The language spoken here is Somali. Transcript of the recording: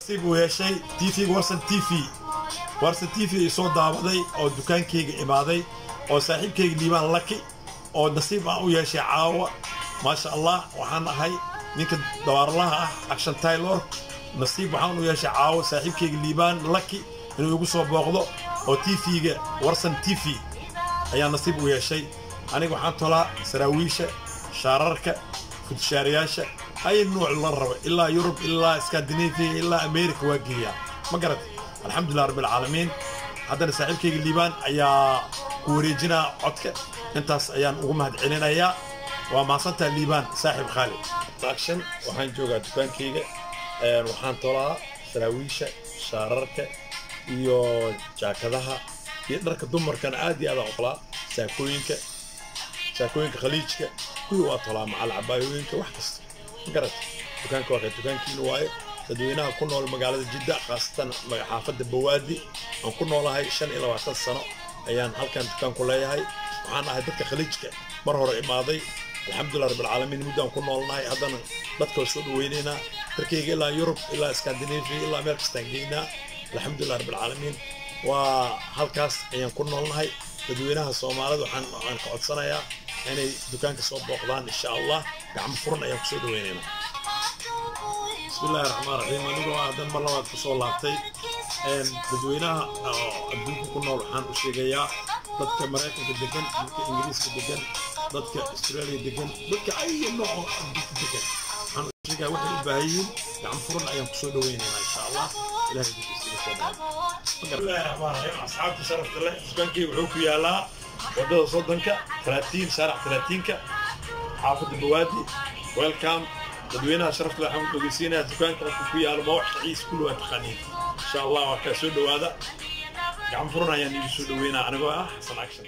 Nasiib uu yeeshay TV-ga Warsan TV, Warsan TV soo daawaday oo dukaankayga imaaday oo saaxiibkayga Liibaan Laki oo nasiib aan u yeeshay caawa. Maasha Allah, waxaan ahay ninka dawaarlaha ah, Action Taylor. Nasiib waxaan u yeeshay caawa saaxiibkayga Liibaan Laki inuu igu soo booqdo oo TV-ga Warsan TV ayaa nasiib u yeeshay. Aniga waxaan tolaa saraawiisha, shaararka, fudshaarayaasha, ay nuuc la rabo, ilaa Yurub, ilaa Scandinavia, ilaa America waa geeyaa, ma garatay? Alxamdulilah rabbi alcaalamiin. Haddana saaxiibkayga Liibaan ayaa ku wareejinaa codka, intaas ayaan ugu mahad celinayaa. Waa mahadsantaha Liibaan, saaxiib khaali Action. Waxaan joogaa dukaankayga, waxaan tolaa saraawiisha, shaararka iyo jaakadaha iyo dharka dumarkana aad iyo aad aan u tolaa, saakooyinka, saakooyinka khaliijka kuwii waa tolaa, macal cabaayooyinka, wax kasta, ma garat? Dukaanka waa ka dukaankiina waaye. Dadweynaha ku nool magaalada Jidda, khaasatan xaafadda Bawaadi aan ku noolahay, 25 sano ayaan halkan dukaan ku leeyahay. Waxaan ahay dadka khaliijka mar hore imaaday. Alxamdulilah rabbilcaalamiin, muddaan ku noolnahay. Haddana dadka waa soo dhaweynaynaa, darkayga ilaa Yurub, ilaa Scandinavia, ilaa meel kastaan geynaa. Alxamdulilah rabbilcaalamiin, waa halkaas ayaan ku noolnahay. Dadweynaha Soomaalida waxaan ka codsanayaa inay dukaanka soo booqdaan, insha Allah gacmo furan ayaan kusoo dhaweynaynaa. Bismi illahi raxmaan raxiim. Anigoo haddan mar labaad kusoo laabtay, dadweynaha oo adduunka ku nool waxaan u sheegayaa, dadka Maraykanka degan, dadka Ingiriiska degan, dadka Australia degan, dadka ay nooc oo adduunka degan waxaan u sheegayaa waxay u baahan yihiin, gacmo furan ayaan kusoo dhaweynaynaa, insha Allah. Ilahay idinkiisa iga soo dhawaado. Bismillahi raxmaan raxiim. Asxaabta sharafta leh, dukaankii wuxuu ku yaalaa wadada 30-ka, 30 shaarac 30-ka, xaafadda Bawaadi. Welcome dadweynaha sharafta leh. Waxaan ogeysiinayaa dukaanka halkuu ku yaalo, ma wax shaciis kulli waa taqaaniin, insha Allah. Waa kaa soo dhawaada, gacmo furan ayaan iigu soo dhaweynaa anigoo ah Xasan Action.